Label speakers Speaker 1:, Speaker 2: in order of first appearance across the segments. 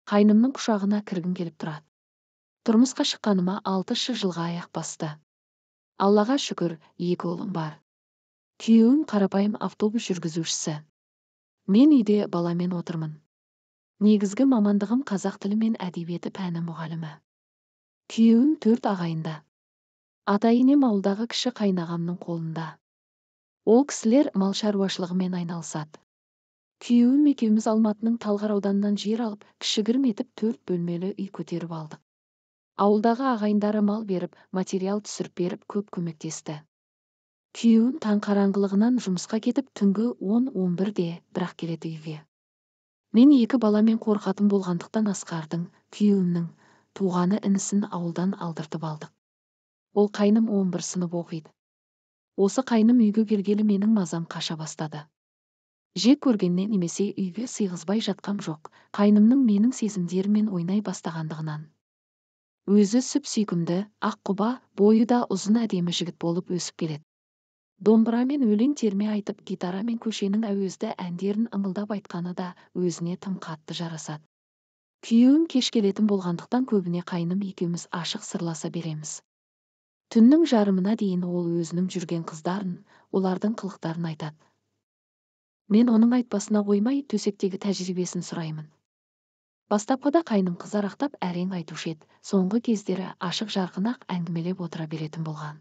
Speaker 1: Қайнымның құшағына кіргім келіп тұрады. Тұрмысқа шыққаныма 6 жылға аяқ басты. Аллаға шүкір, 2 ұлым бар. Күйеуім қарапайым автобус жүргізушісі. Мен үйде баламен отырмын. Негізгі мамандығым қазақ тілі мен әдебиеті пәні мұғалімі. Күйеуім 4 ағайынды. Ата-енем ауылдағы кіші қайынағамның қолында. Ол кісілер мал шаруашылығымен айналысады. Күйеуім екеуміз Алматының Талғар ауданынан жер алып, кішігірім етіп 4 бөлмелі үй көтеріп алдық. Ауылдағы ағайындары мал беріп, материал түсіріп беріп көп көмектесті. Күйеуім таң қараңғылығынан жұмысқа кетіп, түнгі 10-11-де бірақ келеді үйге. Мен 2 баламен қорқатын болғандықтан Асқардың, күйеуімнің, туғаны інісін ауылдан алдыртып алдық. Ол қайным 11 сынып оқиды. Осы қайным үйге келгелі менің мазам қаша бастады. Жек көргеннен немесе үйге сыйғызбай жатқам жоқ, қайнымның менің сезімдеріммен ойнай бастағандығынан. Өзі сүп-сүйкімді, ақ құба, бойы да ұзын әдемі жігіт болып өсіп келеді. Домбырамен өлең терме айтып, гитарамен көшенің әуезді әндерін ыңылдап айтқаны да өзіне тым қатты жарасады. Күйеуім кеш келетін болғандықтан көбіне қайным екеуміз ашық сырласа береміз. Түннің жарымына дейін ол өзінің жүрген қыздарын, олардың қылықтарын айтады. Мен оның айтпасына қоймай төсектегі тәжірибесін сұраймын. Бастапқыда қайным қызарақтап әрең айтушы еді, соңғы кездері ашық жарқын-ақ әңгімелеп отыра беретін болған.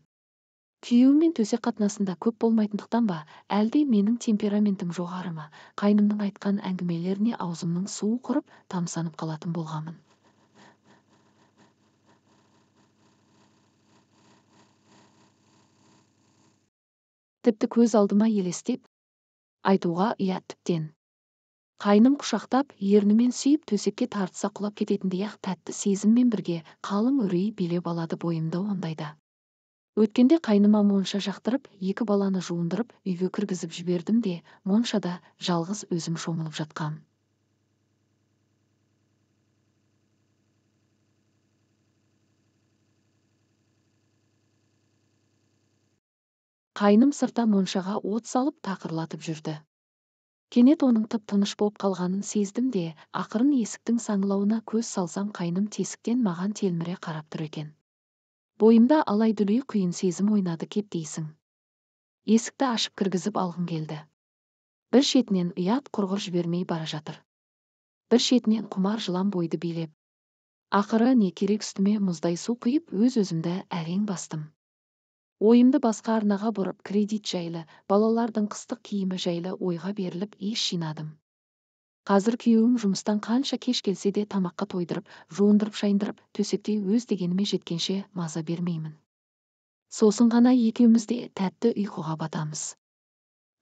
Speaker 1: Күйеуіммен төсек қатынасында көп болмайтындықтан ба, әлде менің темпераментім жоғары ма, қайнымның айтқан әңгімелеріне аузымның суы құрып, тамсанып қалатын болғанмын. Тіпті көз алдыма елестеп, айтуға ұят тіптен. Қайным құшақтап, ернімен сүйіп төсекке тартса құлап кететіндей-ақ тәтті сезіммен бірге қалың үрей билеп алады бойымды ондайда. Өткенде қайныма монша жақтырып, 2 баланы жуындырып, үйге кіргізіп жібердім де, моншада жалғыз өзім шомылып жатқам. Қайным сырта моншаға от салып тақырлатып жүрді. Кенет оның тып-тыныш болып қалғанын сездім де, ақырын есіктің саңылауына көз салсам қайным тесіктен маған телміре қарап тұр екен. Бойымда алай-дүлей құйын сезім ойнады кеп дейсің. Есікті ашып кіргізіп алғым келді. Бір шетінен ұят құрғыр жібермей бара жатыр. Бір шетінен құмар жылан бойды билеп. Ақыры не керек үстіме мұздай су құйып өз-өзімді әрең бастым. Ойымды басқа арнаға бұрып, кредит жайлы, балалардың қыстық киімі жайлы ойға беріліп ес жинадым. Қазір күйеуім жұмыстан қанша кеш келсе де тамаққа тойдырып, жуындырып шайындырып, төсекте өз дегеніме жеткенше маза бермеймін. Сосын ғана екеуміз де тәтті ұйқыға батамыз.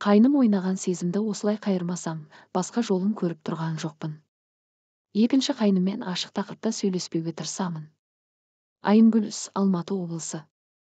Speaker 1: Қайным ойнаған сезімді осылай қайырмасам, басқа жолын көріп тұрған жоқпын. Екінші қайныммен ашық тақырыпта сөйлеспеуге тырысамын. Айымгүл, Алматы облысы.